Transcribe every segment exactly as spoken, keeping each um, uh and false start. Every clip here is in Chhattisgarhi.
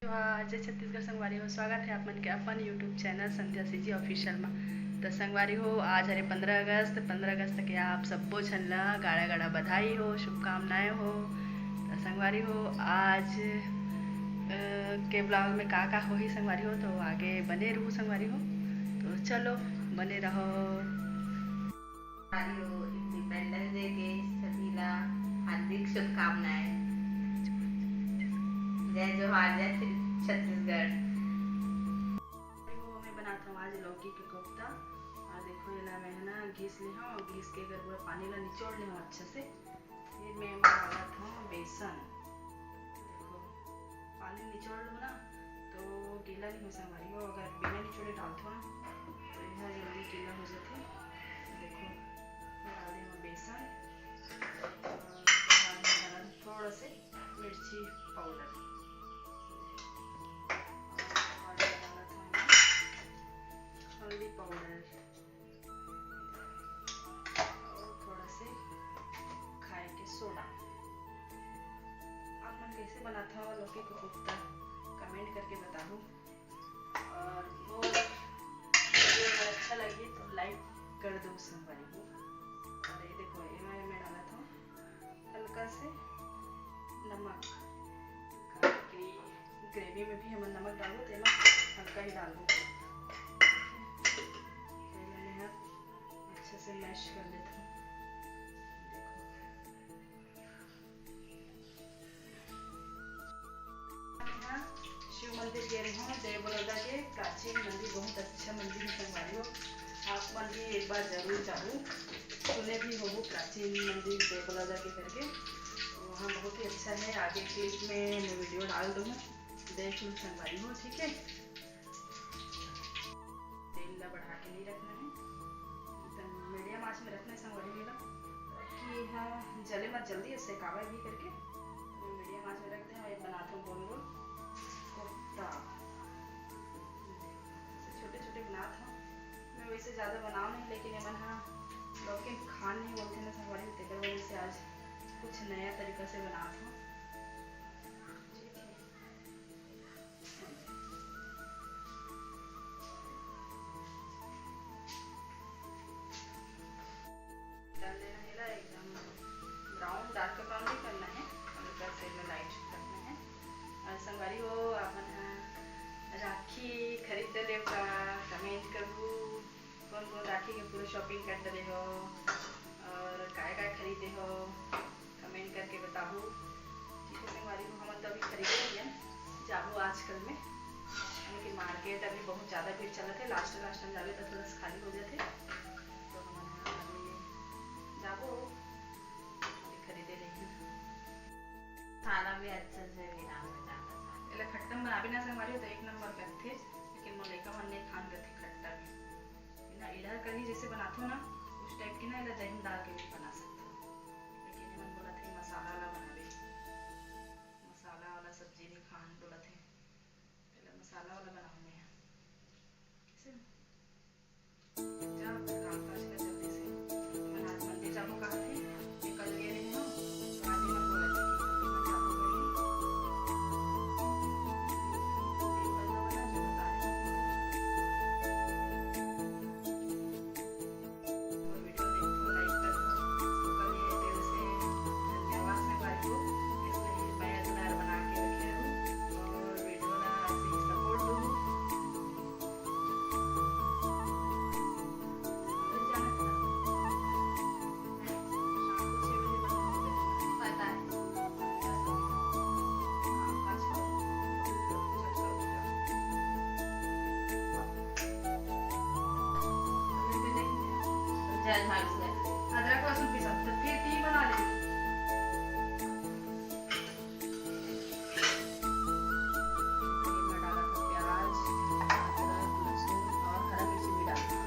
जोहार, जय छत्तीसगढ़ संगवारी हो, स्वागत है आप मन के अपन YouTube चैनल संध्या सीजी ऑफिशियल में। तो संगवारी हो, आज हरे पंद्रह अगस्त। पंद्रह अगस्त के आप सब्बो झन ला गाड़ा गाड़ा बधाई हो, शुभकामनाएं हो। तो संगवारी हो, आज अ, के ब्लॉग में का का होही संगवारी हो, तो आगे बने रहू संगवारी हो। तो चलो, बने रहो। संगवारी हो, इंडिपेंडेंस डे के सभी ला हार्दिक शुभकामनाएं। जय जोहार, जय श्री छत्तीसगढ़। देखो, मैं बनात हूँ आज लौकी के कोफ्ता। और देखो, एला मैं है ना घिस ले हूँ, घिस के एकर पूरा पानी ला निचोड़ ले हूँ अच्छा से। फिर मैं एमा डालत हूँ बेसन। देखो, पानी निचोड़ लूँ ना, तो गीला नहीं हो संगवारी हो। अगर बिना निचोड़े डालथो ना, तो यह जल्दी गीला हो जाथे। देखो, मैं डाल दे हूँ बेसन और बाद में डालत हूँ थोड़ा से मिर्ची पाउडर। और डालत हूँ हल्दी पाउडर। और थोड़ा से खाए के सोडा। आप मन कैसे बनात हो लौकी के कोफ्ता, कमेंट करके बताहू। और मोर वीडियो अगर अच्छा लगे तो लाइक कर दो संगवारी हो। और ये देखो, एमा मैं डालत हूँ हल्का से नमक, काबर कि ग्रेवी में भी हमन नमक डालबो, तो एमा हल्का ही डालबो। तो एला मैं ह अच्छा से मैश कर लेत हूँ। देखो, मैं ह शिव मंदिर गे रहे हूँ, देव बलौदा के प्राचीन मंदिर, बहुत अच्छा मंदिर है संगवारी हो। आप मन भी एक बार जरूर जाहू, सुने भी होहू प्राचीन मंदिर देव बलौदा के करके, तो वहाँ बहुत ही अच्छा है। आगे क्लिप में मैं वीडियो डाल दूँ, देख लो संगवारी हो, ठीक है। तेल ला बढ़ा के नहीं रखना है, एकदम मीडियम आंच में रखना है संगवारी हो, ताकि यह जले मत, जल्दी सेकावे भी करके। मैं मीडियम आंच में रख दे हूँ। एक बनात हूँ गोल गोल कोफ्ता, छोटे छोटे बनात हूँ। मैं वैसे ज़्यादा बनाओ नहीं, लेकिन एमन हा लौकी खान नहीं बोलते ना संगवारी, तेकर वजह से आज कुछ नया तरीका से बनात हूँ। ठीक है। डाल देना है ला एकदम ब्राउन, डार्क ब्राउन नहीं करना है, हल्का से ला लाइट रखना है। और संगवारी हो, आपन हा राखी खरीद ले का, कमेंट करू। कौन कौन राखी के पूरा शॉपिंग कर डरे हो और काय काय खरीदे हो, कमेंट करके बताहू। ठीक है संगवारी हो, हमन तो अभी खरीदे नहीं है, जाबो आजकल में, क्योंकि मार्केट अभी बहुत ज़्यादा भीड़ चलत है। लास्ट लास्ट टाइम जाबे तो थोड़ा सा खाली हो जाते, तो हमन अभी जाबो, अभी खरीदे नहीं है। खाना भी अच्छा से भी ना हो जाता। एला खट्टा बनाबे ना संगवारी हो तो एक नंबर करथे, लेकिन मोर लइका मन नहीं खान करथे खट्टा भी। ना इडहर कढ़ी जैसे बनाथो ना, उस टाइप के ना एला दही में डाल के भी बना सकथो। लेकिन एमन बोलत हे मसाला वाला बनाबे, मसाला वाला सब्जी नहीं खान बोलत हे। पहले मसाला वाला बनाऊंगी। कैसे? जा, काम काज कर जल्दी से। अपन आज मंदिर जाबो कहा थे, निकल गए रहे हम। तो आज ही मत बोला था कि मंदिर जाबो कहीं। अदरक लहसुन पीसा, तो फिर ती बना ले। प्याज, अदरक, लहसुन और हरा मिर्ची भी डालना।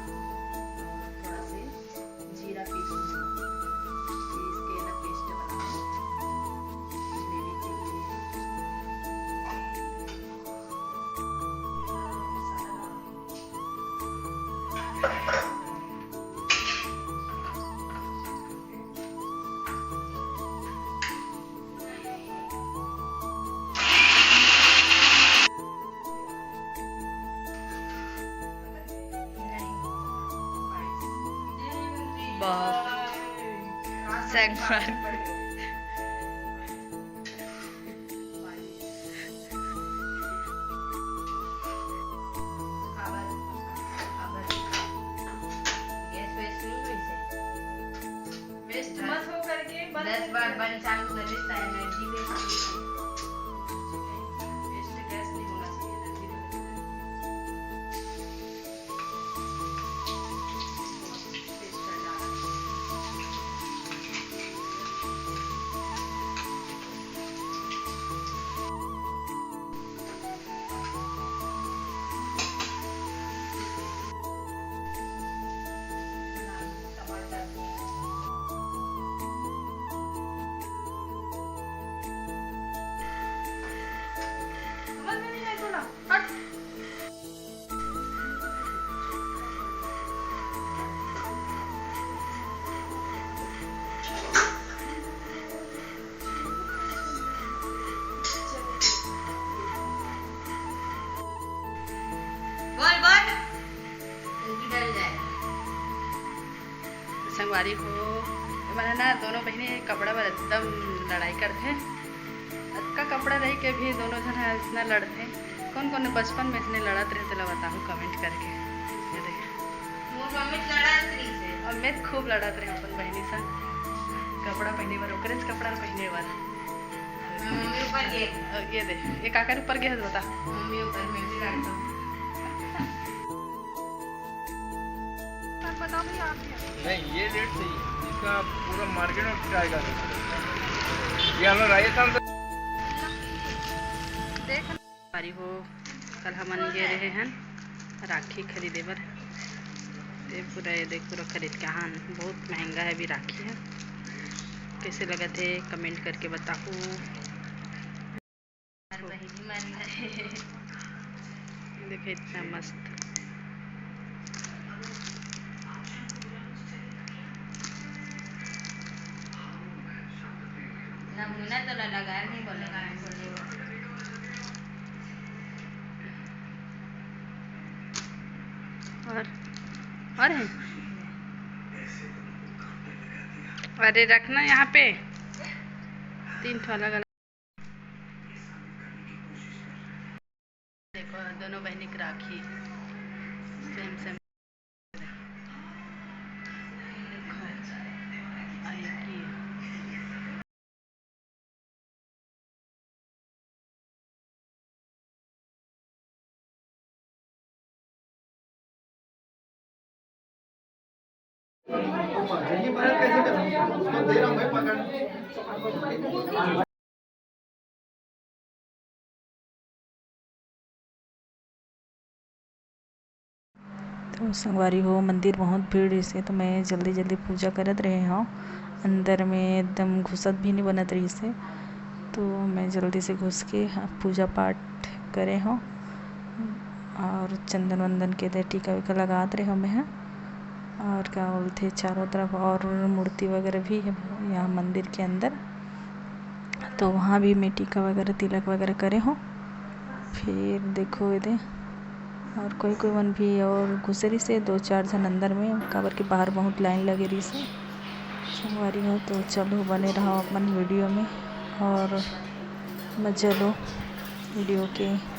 और थोड़ा से जीरा पीस लूँगा, पीस के ना पेस्ट बनाऊँगा ग्रेवी के लिए। Thank God। गैस वेस्ट नहीं होइसे। वेस्ट मत हो करके बंद दस बार बंद चालू करे, इसका एनर्जी वेस्ट होइसे। वेस्ट गैस नहीं होना चाहिए, एनर्जी वेस्ट। बोल, बोल। जल्दी डल जाए। संगवारी हो, एमन ह ना दोनों बहिनी कपड़ा बर एकदम लड़ाई करथे। अतका कपड़ा रही के भी दोनों झन ह इतना लड़थे। कौन कौन बचपन में इतने लड़त रहे, तेला बताहू comment करके। ये देख। मोर मम्मी लड़त रहिसे। अब मैं खूब लड़त रहे अपन बहिनी संग, कपड़ा पहने बर, ओकरेच कपड़ा पहने बर। मम्मी ऊपर गे। अ, ये दे, ये काकर ऊपर गे हे बता। मम्मी ऊपर, मैं भी लड़ता हूँ। नहीं, ये रेट सही है, इसका पूरा मार्केट में बिकाएगा। ये हम लोग राजस्थान से देख। संगवारी हो, कल हमन गे रहे हन राखी खरीदे बर। ते पूरा ये देख, पूरा खरीद के आन। बहुत महंगा है अभी राखी है। कैसे लगत हे, comment करके बताहू। देखे इतना मस्त। नमूना तो ना लगा, नहीं बोले। और, और है? अरे रखना यहाँ पे, तीन ठो अलग अलग। देखो, दोनों बहनी के राखी same same। देखो, आई की। तो संगवारी हो, मंदिर बहुत भीड़ रहिसे, तो मैं जल्दी जल्दी पूजा करत रहे हव। अंदर में एकदम घुसत भी नहीं बनत रहिसे, तो मैं जल्दी से घुस के पूजा पाठ करे हव और चंदन वंदन के दे टीका वीका लगात रहे हव मैं ह। और का बोलथे, चारों तरफ और मूर्ति वगैरह भी है यहाँ मंदिर के अंदर, तो वहाँ भी मैं टीका वगैरह, तिलक वगैरह करे हव। फिर देखो एदे, और कोई कोई मन भी और घुसे रहिसे दो चार झन अंदर में, काबर के बाहर बहुत लाइन लगे रहिसे। संगवारी हो, तो चलो बने रहो अपन वीडियो में और मजा लो वीडियो के।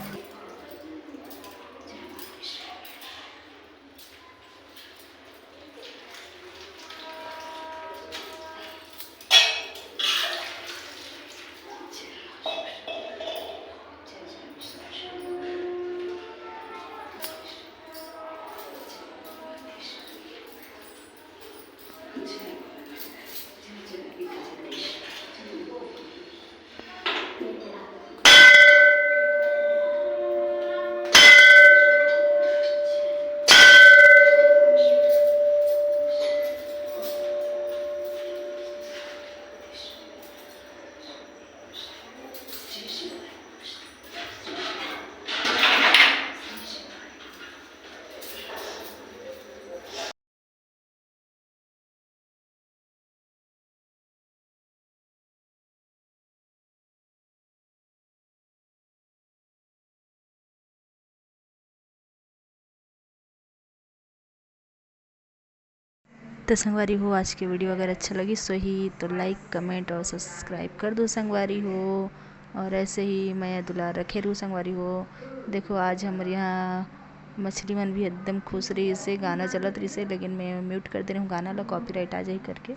तो संगवारी हो, आज के video अगर अच्छा लगिस होही तो like, comment और subscribe कर दो संगवारी हो। और ऐसे ही मया दुलार रखे रहू संगवारी हो। देखो, आज हमर यहाँ मछली मन भी एकदम खुश रहिसे, गाना चलत रहिसे, लेकिन मैं mute कर दे रहूँ गाना ला, copyright आ जाही करके।